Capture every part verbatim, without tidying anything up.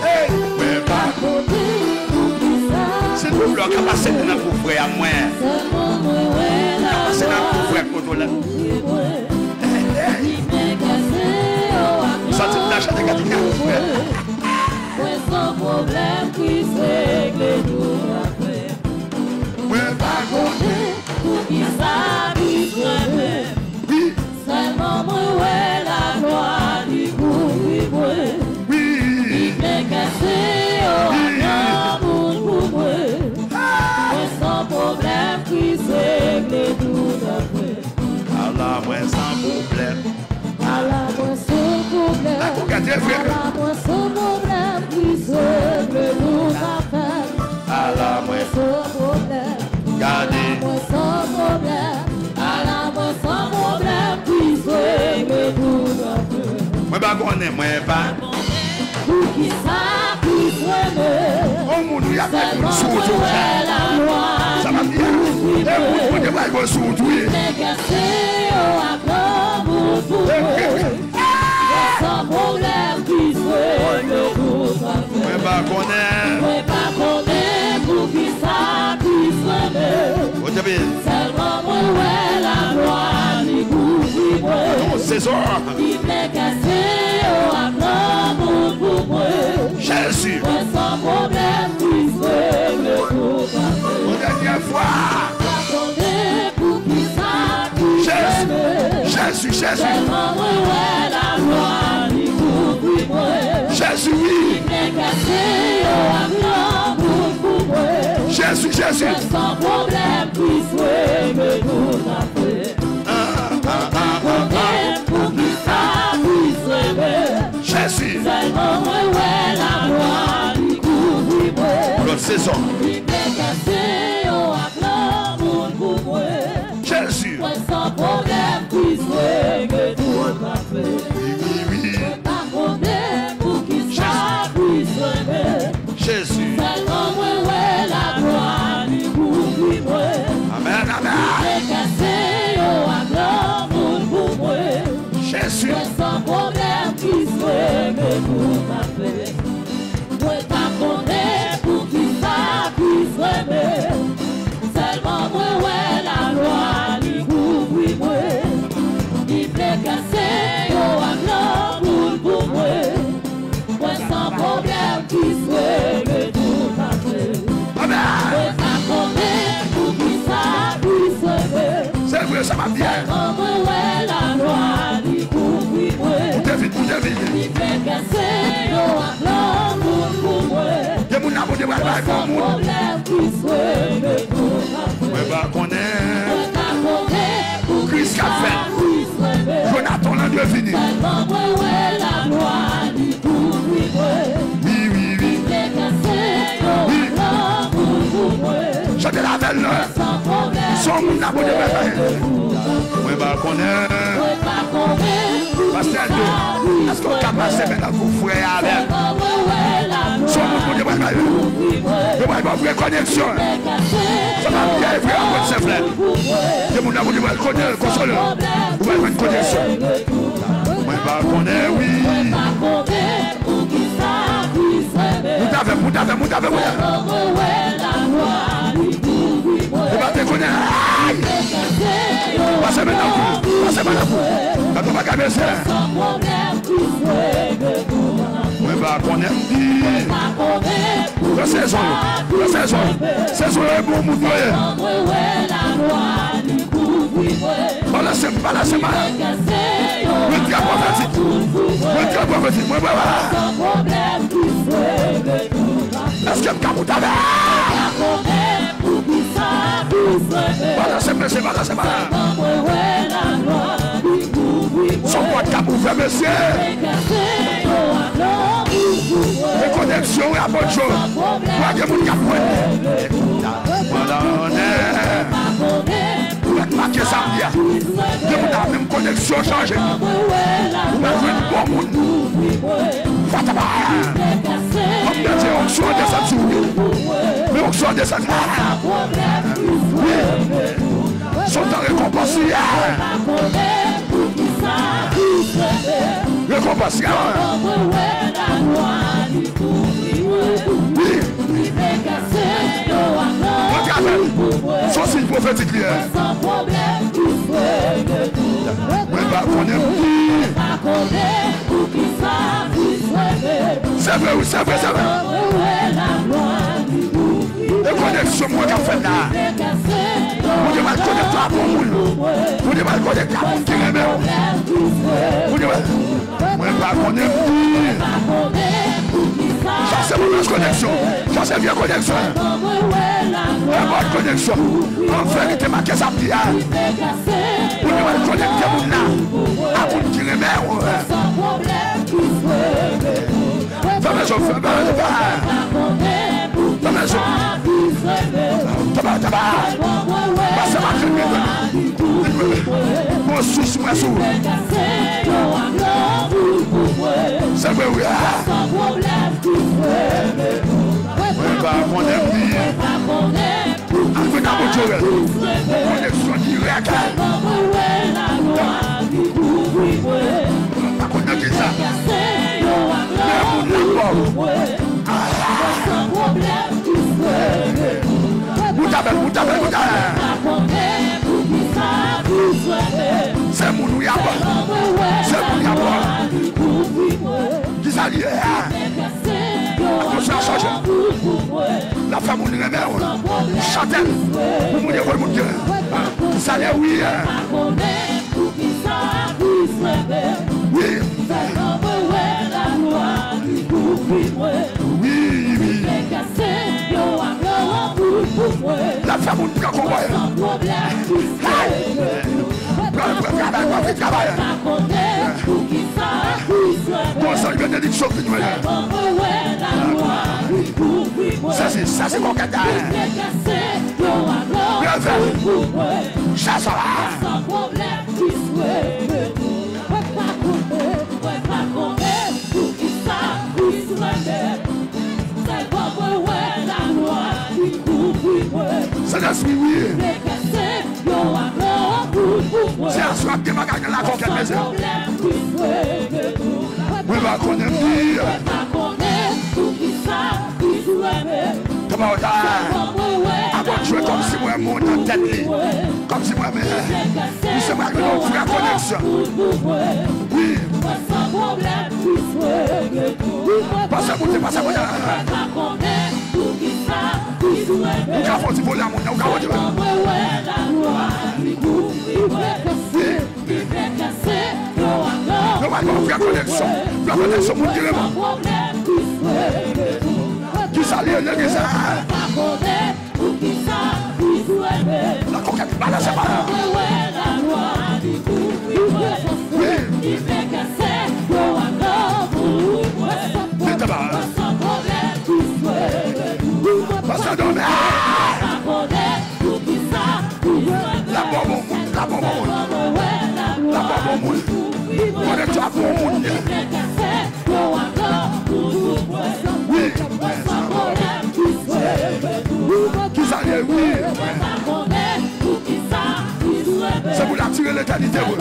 Hey, mwen pa. Silvouplè, w ka pase nan kou frè a mwen. Ka pase nan kou frè koto la. Hey, hey. Sòti nan chante gade kou frè. Mwen se yon pwoblèm Kris regle tout afè. Mwen pa konnen poukisa Kris renmen m. Wi. Sèlman mwen wè laglwa li kouvri mwen. Wi. Li plen kè sen yo ak lanmou l pou mwen. Mwen se yon pwoblèm Kris regle tout afè. Ala mwen se yon pwoblèm. Ala mwen se yon pwoblèm. Ala mwen se yon pwoblèm Kris regle tout afè. Ala mwen se yon pwoblèm. Gade. Ala mwen se yon pwoblèm. Ala mwen se yon pwoblèm Kris regle tout afè. Mwen pa konnen, mwen pa. Poukisa Kris renmen m? On moun wi ap met moun sou wout yo. Sa m ap di a. E moun Bondye pral voye sou wout wi. Mwen pa konnen. Mwen pa konnen poukisa Kris renmen m. Kote pi? Sèlman mwen wè laglwa li kouvri mwen. Yon sezon. Li plen kè sen yo ak lanmou l pou mwen. Jezi. Mwen se yon pwoblèm Kris regle tout afè. Yon dènyè fwa. Pa konnen poukisa Kris renmen m. Jezi, Jezi. Sèlman mwen wè laglwa li kouvri mwen. Jezi, wi. Li plen kè sen yo ak lanmou l pou mwen. Jezi, Jezi. Mwen se yon pwoblèm Kris regle tout afè. Mwen pa konnen poukisa Kris renmen m. Jezi. Sèlman mwen wè laglwa li kouvri mwen. Yon lòt sezon. Li plen kè sen yo ak lanmou l pou mwen. Jezi. Mwen se yon pwoblèm Kris regle tout afè. Wi, wi, wi. Mwen pa konnen poukisa Kris renmen m. Jezi. Sèlman mwen wè laglwa li kouvri mwen. Amèn, amèn. Li plen kè sen yo ak lanmou l pou mwen. Jezi. Mwen se yon pwoblèm Kris regle tout afè. Mwen pa konnen poukisa Kris renmen m. Sèlman mwen wè laglwa li kouvri mwen. Li plen kè sen yo ak lanmou l pou mwen. Mwen se yon pwoblèm Kris regle tout afè. Amèn. Mwen pa konnen poukisa Kris renmen m. Se vre, sa va byen. Sèlman mwen wè laglwa li kouvri mwen. Moute vit, moute vit. Li plen kè sen yo ak lanmou l pou mwen. Gen moun nan Bondye pral bay bon moun. Mwen pa konnen. Kris k ap fèt. Jonatan Landry vini. Wi, wi, wi. Wi. Chante l avè l non. Se yon moun nan Bondye pral bay. Mwen pa konnen. Pastè Eldo, èske w ka pase men nan kou frè a avè m? Se yon moun Bondye pral bay. Yo pral ba w vre koneksyon. Sa va byen vre ankò senplè. Gen moun nan Bondye pral konnen, konsole. Ou pral jwenn koneksyon. Mwen pa konnen, wi. Moute avè m, moute avè m, moute avè m, moute avè m. Ou pa te konnen. Ay! Pase men nan kou, pase men nan kou. Gade yon bagay, mesye. Mwen pa konnen m di. Pran sezon yo, pran sezon yo. Sezon yo e bon moun yo ye. Balanse m, balanse m. Mwen trè pwofetik. Mwen trè pwofetik. Mwen, mwen, mwen. Èske m ka moute avè? Balanse m, mesye, balanse m. Se yon pòt k ap ouvè, mesye. Rekoneksyon, wi, apot Joe. Wè gen moun k ap jwenn li. Pandan ou mèt make sa m di a. Gen moun nan menm koneksyon chanje. Ou mèt jwenn bon moun. Fataba. Kòm Bondye onksyon an desann sou ou. Men onksyon an desann. Wi. Se yon tan rekonpans li ye. Paske, wi. Mwen travay. Se yon siy pwofetik li ye. Mwen pa konnen m di. Se vre, wi, se vre, se vre. E koneksyon mwen k ap fèt la. Bondye pral konekte w ak yon moun. Bondye pral konekte w ak moun ki renmen w. Bondye pral, mwen pa konnen m di. Sa se move koneksyon. Sa se vye koneksyon. E bòn koneksyon. An verite, make sa ap di a. Bondye pral konekte moun la ak moun ki renmen w. Fèmen zo, fèmen zo. Fèmen zo. Taba, taba. Pase pa fèmen. Bon sous mwen sou. Se vre, wi. Mwen pa konnen m di. Africa Culturel. Koneksyon dirèk. Pa konn nan ki sa. Men moun la pòv. Bout avè l, bout avè l, bout avè l. Se moun wi a pòv. Se moun wi a pòv. Ki sa li ye a? Atensyon, chanje. L ap fè moun renmen w. Chante l pou moun yo konn moun ki renmen w. Sa l ye, wi. Wi. Wi, wi. L ap fè moun pran konvòy. Hey! Pran, pran, travay, pran, vin travay. Konsa, li benediksyon vin mwen. Sezi, sezi kòkèt la. Leve. Chèz la. Sentespri, wi. Se aswè ap gen bagay nan lakòkèt, mezanmi. Mwen pa konnen m di. Kòman w ta? Abòt jwe kòmsi mwen moun nan tèt li. Kòmsi mwen men. Misye pral gen yon vrè koneksyon. Wi. Pase moute, pase moute. Ou ka fè yon ti vole a moun nan, ou ka fè yon ti vole. Wi. Yo pral gen yon vrè koneksyon. Vrè koneksyon moun ki renmen. Kisa li ye, legliz la? Lakòkèt balanse pa. Wi. Li te ba. Pastè dòmi. L ap ba w bon moun, l ap ba w bon moun. L ap ba w bon moun. Koneksyon ak bon moun. Wi. Kisa l ye, wi. Se pou l atire letènite, wi.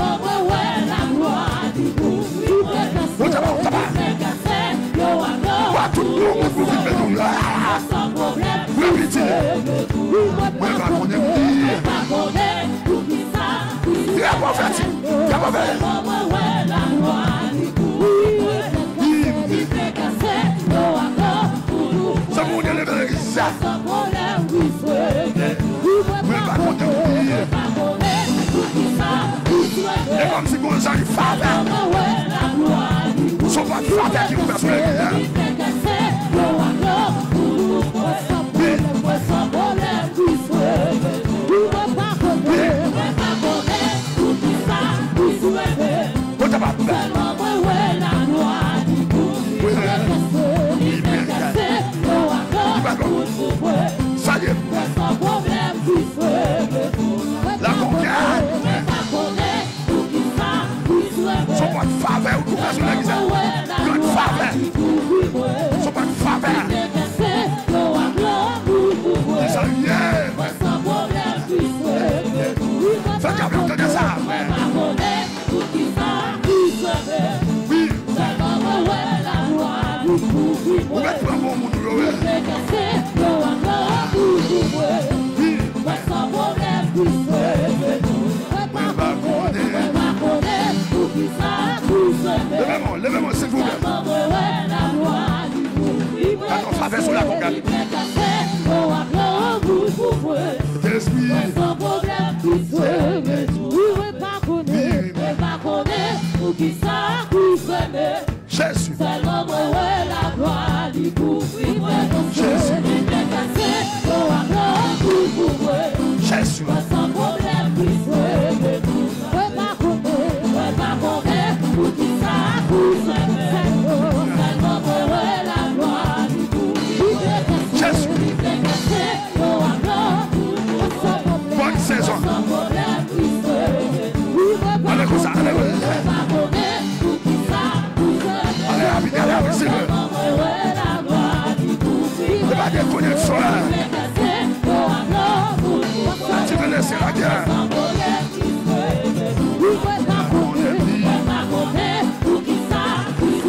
Ou taba, ou taba. Ba tout bon moun pou vin met nou la. Wi, piti. Mwen pa konnen m di. Trè pwofetik. Trè pwofetik. Wi. Se pou nou leve legliz sa. Mwen pa konnen m di. E kòmsi gon jan de favè. Se yon pòt favè ki ouvè sou legliz la. Wi. Wi. Ou ta pa fè. Wi. Li pa bon. Sa ye. Lakòkèt. Se yon pòt favè ou tou fè sou legliz la. Grann favè. Li fè kase, yo ak lanmou pou mwen. Kote espri? Mwen san pwoblèm, Kris renmen tou. Wi, mwen pa konnen, mwen pa konnen poukisa Kris renmen. Jezi. Sèlman mwen wè laglwa li kouvri mwen. Jezi. Li fè kase, yo ak lanmou pou mwen. Jezi. Mwen san pwoblèm, Kris renmen tou. Mwen pa konnen, mwen pa konnen poukisa Kris renmen. Sèlman mwen wè laglwa li kouvri mwen. Jezi. Li fè kase, yo ak lanmou pou mwen. Bòn sezon. Mwen san pwoblèm, Kris renmen tou. Wi, mwen pa konnen, mwen pa konnen poukisa Kris renmen. Ale rapid, ale rapid, silvouplè. Sèlman mwen wè laglwa li kouvri mwen. Se pa gen koneksyon la. Ti tande se la gen. Mwen pa konnen, mwen pa konnen poukisa Kris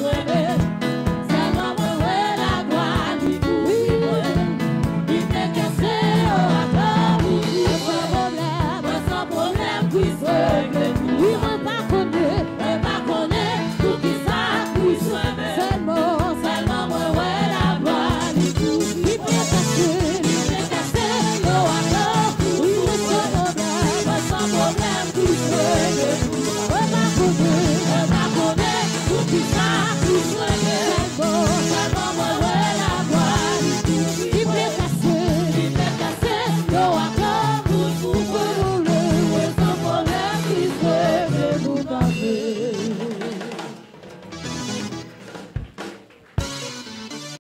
renmen. Sèlman mwen wè laglwa li kouvri mwen. Li fè kase yo ak lanmou pou mwen. Mwen san pwoblèm, Kris renmen.